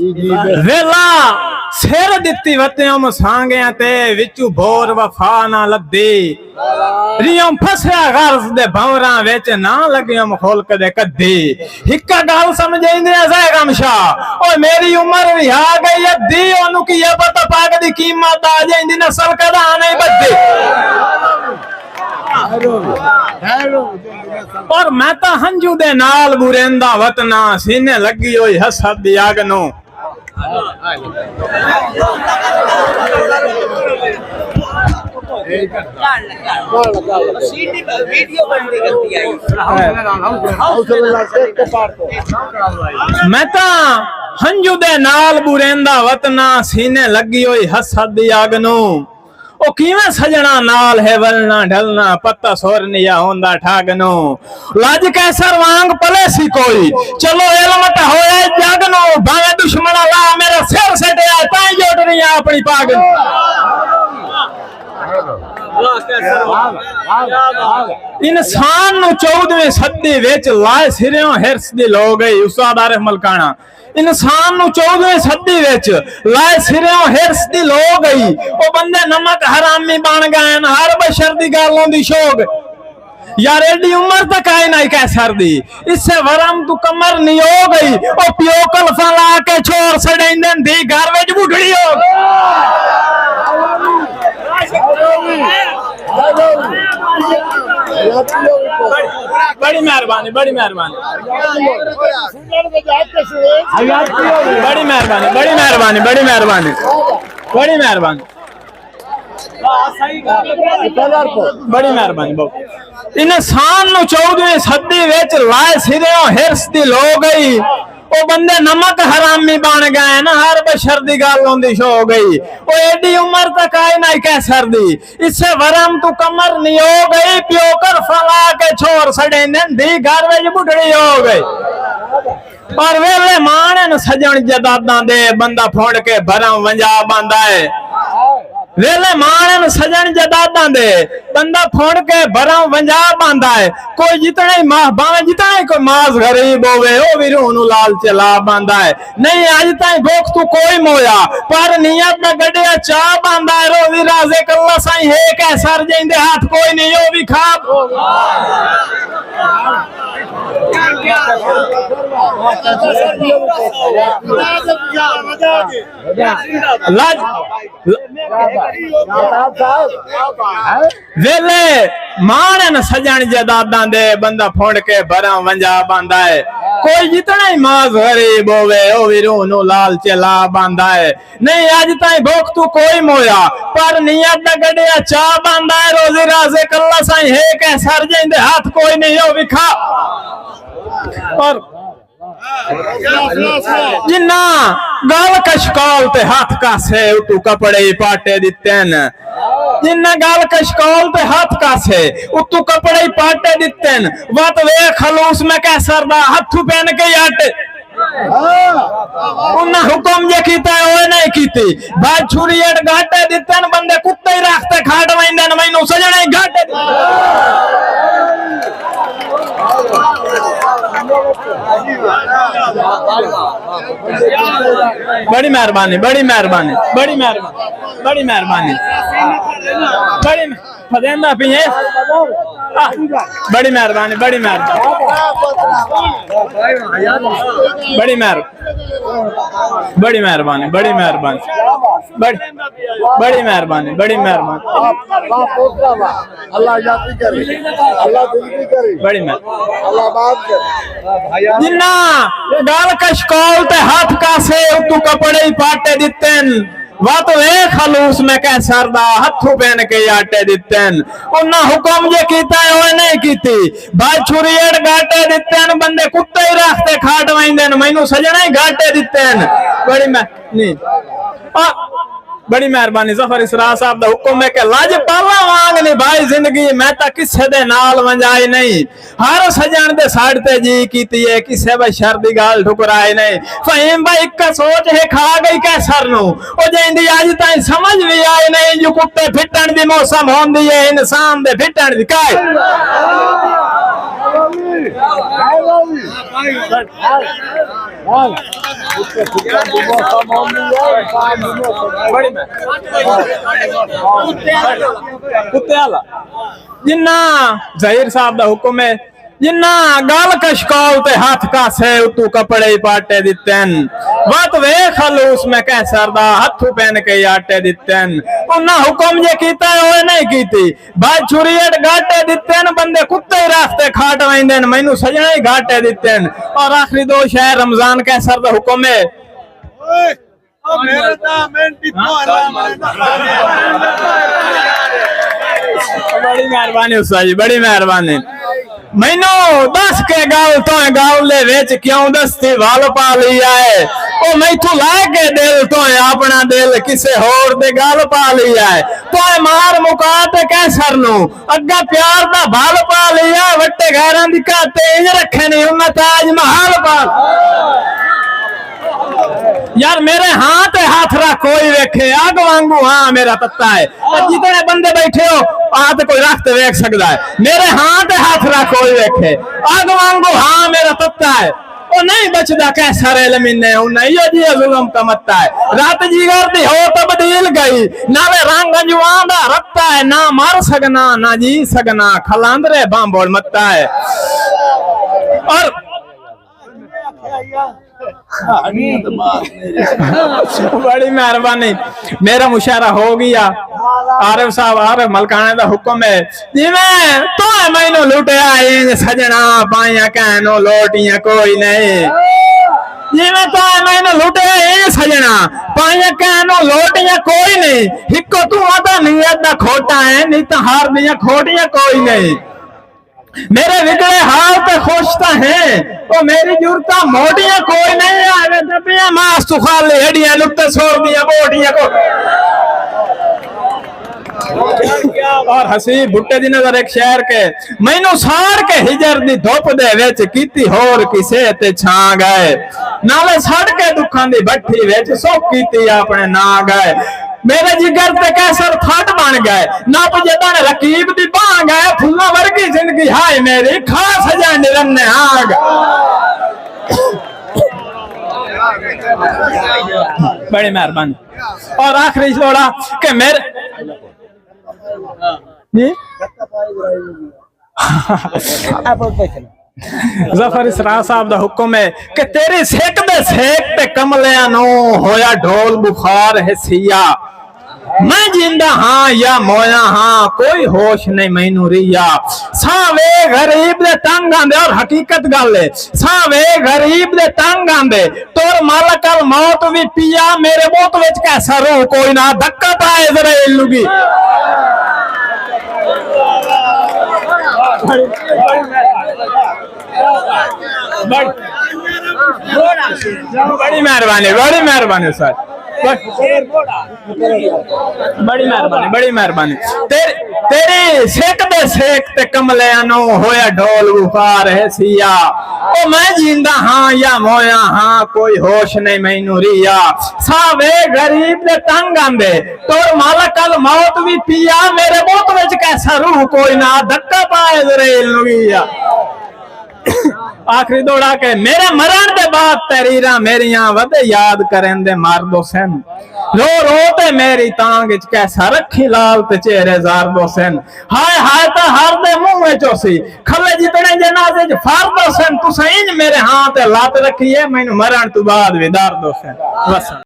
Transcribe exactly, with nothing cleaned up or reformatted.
ویلا سر ݙتی وتیوم سانگیاں تے، وچوں بور وفا نہ لدی۔ ریوں پھسیا غرض دے بھنوراں وچ، نہ لڳیوم خلق دے کدی۔ ہکا ڳالھ سمجھیندے ہیں زیغم شاہ، او میری عمر وی آ ڳئی ادھی، اونوں کی اے پتہ پڳ دی قیمت آ جیندی، نسل کدا نہیں بدھی۔ اور میں تاں ہنجو دے نال ٻریندا وطناں، سینے لڳی ہوئی حسد دی اڳ نوں۔ میں تاں ہنجو دے نال ٻریندا وطناں، سینے لڳی ہوئی حسد دی اڳ نوں۔ او کیویں سڄݨاں نال ہے ولݨا ڈھلݨا، پتہ سر نیا ہوندا ٹھڳ نوں۔ لڄ قیصر وانگ پلے سی کوئی، چلو علم تاں ہویا جڳ نوں، بھاویں دشمن لا میرا سر سٹیا، تائیں جو ڈریاں اپݨی پڳ نوں۔ انسان نوں چودھویں صدی وچ لائے سریوں حرص دی لو ڳئی، استاد عارف ملکانہ۔ انسان نوں چودھویں صدی وچ لائے سریوں حرص دی لو ڳئی۔ او بندے نمک حرامی بݨ ڳئن، ہر بشر دی ڳالھ ہوندی شوق۔ یار ایݙی عمر تک آئے نہ قیصر دی، اسے ورم توں کمر نیو ڳئی۔ او پیو کلفاں لا کے چھوڑ سݙیندن، دھی گھر وچ ٻڈھڑی ہو ڳئی۔ بڑی مہربانی، بڑی مہربانی۔ بڑی مہربانی، بڑی مہربانی، بڑی مہربانی، بڑی مہربانی۔ بڑی مہربانی بابا۔ انسان نوں چودھویں صدی وچ لائے سریوں حرص دی لو ڳئی۔ او بندے نمک حرامی بݨ ڳئن، ہر بشر دی ڳالھ ہوندی شو ڳئی۔ او ایݙی عمر تک آئے نہ قیصر دی، اسے ورم توں کمر نیو ڳئی، پیو کلفاں لا کے چھوڑ سݙیندن، دھی گھر وچ ٻڈھڑی ہو ڳئی۔ پر ویلے ماݨن سڄݨ جداداں دے، بندہ پھنڈ کے بھرم ونڄا ٻاندا ہے۔ ویلے ماݨن سڄݨ جداداں دے، بندہ پھنڈ کے بھرم ونڄا ٻاندا ہے۔ کوئی جتنا ہی ماہ، بھاویں جتنا ہی کوئی ماس غریب ہووے، او وی روح نوں لالچ لا ٻاندا ہے۔ نہیں اڄ تائیں بکھ توں کوئی مویا، پر نیت دا گݙیا چا ٻاندا ہے۔ روزی رازق اللہ سائیں ہے قیصر، جیندے ہتھ کوئی نہیں، او وی کھا۔ لج ویلے ماݨن سڄݨ جداداں دے، بندہ پھنڈ کے بھرم ونڄا ٻاندا ہے۔ کوئی جتنا ہی ماس غریب ہووے، او وی روح نوں لالچ لا ٻاندا ہے۔ نہیں اڄ تائیں بکھ توں کوئی مویا، پر نیت دا گݙیا چا ٻاندا ہے۔ روزی رازق اللہ سائیں ہے قیصر، جیندے ہتھ کوئی نہیں، او وی کھا۔ اور جنہاں ڳل کشکول تے ہتھ کاسے، اتوں کپڑے ہی پاٹے ݙتن۔ جنہاں ڳل کشکول تے ہتھ کاسے، اتوں کپڑے ہی پاٹے ݙتن۔ وت ویکھ خلوص میں قیصر دا، ہتھوں پن کے آٹے۔ انہاں حکم جے کیتا ہے، اوئے نہیں کیتی۔ بھائی چھری اٹ گھاٹے ݙتن، بندے کتے ہی رکھ تے کھاٹ ویندن، مینوں سڄݨے ہی گھاٹے ݙتن۔ بڑی مہربانی، بڑی مہربانی، بڑی مہربانی، بڑی مہربانی۔ بڑی مہ-، پھدیندا پئیں۔ آہ، بڑی مہربانی، بڑی مہربانی۔ بڑی مہر-، بڑی مہربانی، بڑی مہربانی۔ بڑی، بڑی مہربانی، بڑی مہربانی۔ اللہ یادی کرے، اللہ زندگی کرے، بڑی مہر-، اللہ آباد کرے۔ جنہاں ڳل کشکول تے ہتھ کاسے، اتوں کپڑے ہی پاٹے ݙتن۔ وت ویکھ خلوص میں قیصر دا، ہتھوں پن کے آٹے ݙتن۔ انہاں حکم جے کیتا ہے، اوئے نہیں کیتی۔ بھائی چھری اٹ گھاٹے ݙتن، بندے کتے ہی رکھ تے کھاٹ ویندن، مینوں سڄݨے ہی گھاٹے ݙتن۔ بڑی مہ-، نہیں۔ آ، بڑی مہربانی۔ ظفر اسرار صاحب دا حکم ہے کہ لج پالا وانگ نبھائی زندگی، میں تاں کسے دے نال ونڄائی نہیں۔ ہر سڄݨ دے ساݙ تے جی کیتی ہے، کسے بشر دی ڳالھ ٹھکرائی نہیں۔ فہیم بھائی ہک سوچ ہک آ ڳئی قیصر نوں، او جیندی اڄ تائیں سمجھ وی آئی نہیں، جو کتے پھٹݨ دی موسم ہوندی ہے، انسان دے پھٹݨ دی کائے۔ بڑی مہربانی۔ کتے والا۔ جنہاں ظہیر صاحب دا حکم ہے، جنہاں گل کشکول تے ہتھ کاسے، اتو کپڑے ہی پاٹے دتن۔ وت ویکھ خلوص میں قیصر دا، ہتھوں پہن کے ہی آٹے دتن۔ انہاں حکم جے کیتا ہے، اوئے نہیں کیتی۔ بھائی چھری اٹ گاٹے دتن، بندے کتے ہی راستے کھاٹ ویندن، مینوں سجنا ہی گاٹے دتن۔ اور آخری دو شعر رمضان قیصر دا حکم ہے۔ بڑی مہربانی استاد جی، بڑی مہربانی۔ مینوں دس کے گل تو گل دے وچ کیوں دستی ول پا لیا ہے؟ او میتھوں لے کے دل تو اپنا دل کسے ہور دے گل پا لیا ہے۔ تو مار مکا تے قیصر نو اگا پیار دا بھل پا لیا، وٹے غیراں دی کاتے انج رکھے نہیں انہاں تاج محل پا۔ یار میرے ہاں تے ہاتھ رکھ کوئی ویکھے، اگ وانگو ہاں میرا تتا ہے۔ اور جتنے بندے بیٹھے ہو، آ تے کوئی رکھ تے ویکھ سکدا ہے۔ میرے ہاں تے ہاتھ رکھ کوئی ویکھے، اگ وانگو ہاں میرا تتا ہے۔ او نہیں بچدا قیصر علم نے، انہیں یہ جی ظلم کا متا ہے۔ رات جگر دی ہو تبدیل گئی، نالے رنگ انجوان دا رتا ہے، نہ مر سگنا، نہ جی سگنا، کھلاندرے بامبوڑ متا ہے۔ اور بڑی مہربانی، میرا مشاعرہ ہو گیا۔ عارف صاحب، عارف ملکانے دا حکم ہے، جی میں تو ہے مینوں لٹیا ایں سجنا، پائیاں کہنوں لوٹیاں کوئی نہیں۔ جی میں تو ہے مینوں لٹیا ایں سجنا، پائیاں کہنوں لوٹیاں کوئی نہیں۔ ہکو تو آتا نیت دا کھوٹا ہے، نہیں تو ہار دیاں کھوٹیاں کوئی نہیں۔ میرے وگڑے حال تے خوش تاں ہیں، او میری جرتاں موٹیاں کوئی نہیں، آوے دبیاں ماس تو خالی ہڈیاں نکتے سور دیاں بوٹیاں کو۔ اور حسیب بھٹے دی نظر ایک شعر کے، مینوں ساڑ کے ہجر دی دھوپ دے وچ کیتی ہور کسے تے چھاں گئے، نالے سڑ کے دکھاں دی بٹھی وچ سوکھ کیتی اپنے ناں گئے۔ میرے جگر تے قیصر تھٹ بن گئے، نپ جدن رقیب دی بانگ ہے، پھلاں ورگی زندگی ہائے میری، کھا سجا نرن نے آگ۔ بڑی مہربانی۔ اور آخری جوڑا کہ میرے، جی؟ ظفر اسرار صاحب دا حکم ہے کہ تیری سیک دے سیک تے کملیاں نو ہویا ڈھول بخار ہے سیا۔ میں جیندا ہاں یا مویا ہاں، کوئی ہوش نہیں مینوں ریا۔ ساں وے غریب دے تنگ آندے، اور حقیقت گل ہے، ساں وے غریب دے تنگ آندے، تور ملک الموت وی پیا، میرے بوت وچ کیسا روح کوئی نہ، دھکا پا عزرائیل لگی۔ بڑی مہربانی، بڑی مہربانی سر۔ بڑی مہربانی، بڑی مہربانی۔ تیری، تیری سیک دے سیک تے کملے انو ہویا ڈھول وپار ہے سیا۔ او میں جیندا ہاں یا مویا ہاں، کوئی ہوش نہیں مینوں ریا۔ ساوے غریب دے تنگ آندے، تور ملک الموت وی پیا، میرے بوت وچ کیسا روح کوئی نہ، دھکا پائے عزرائیل نو گیا۔ آخری دوڑا کہ میرے مرن دے بعد تحریراں میریاں ودے یاد کرن دے مر دو سن۔ رو رو تے میری تانگ اچ کیسا رکھی لال تے چہرے زار دو سن۔ ہائے ہائے تاں ہر دے منہ اچ ہوسی۔ کھلے جتنے جنازے اچ فر دو سن۔ تساں انج میرے ہاں تے لت رکھی ہے، مینوں مرن تو بعد وی در دو سن۔ بس۔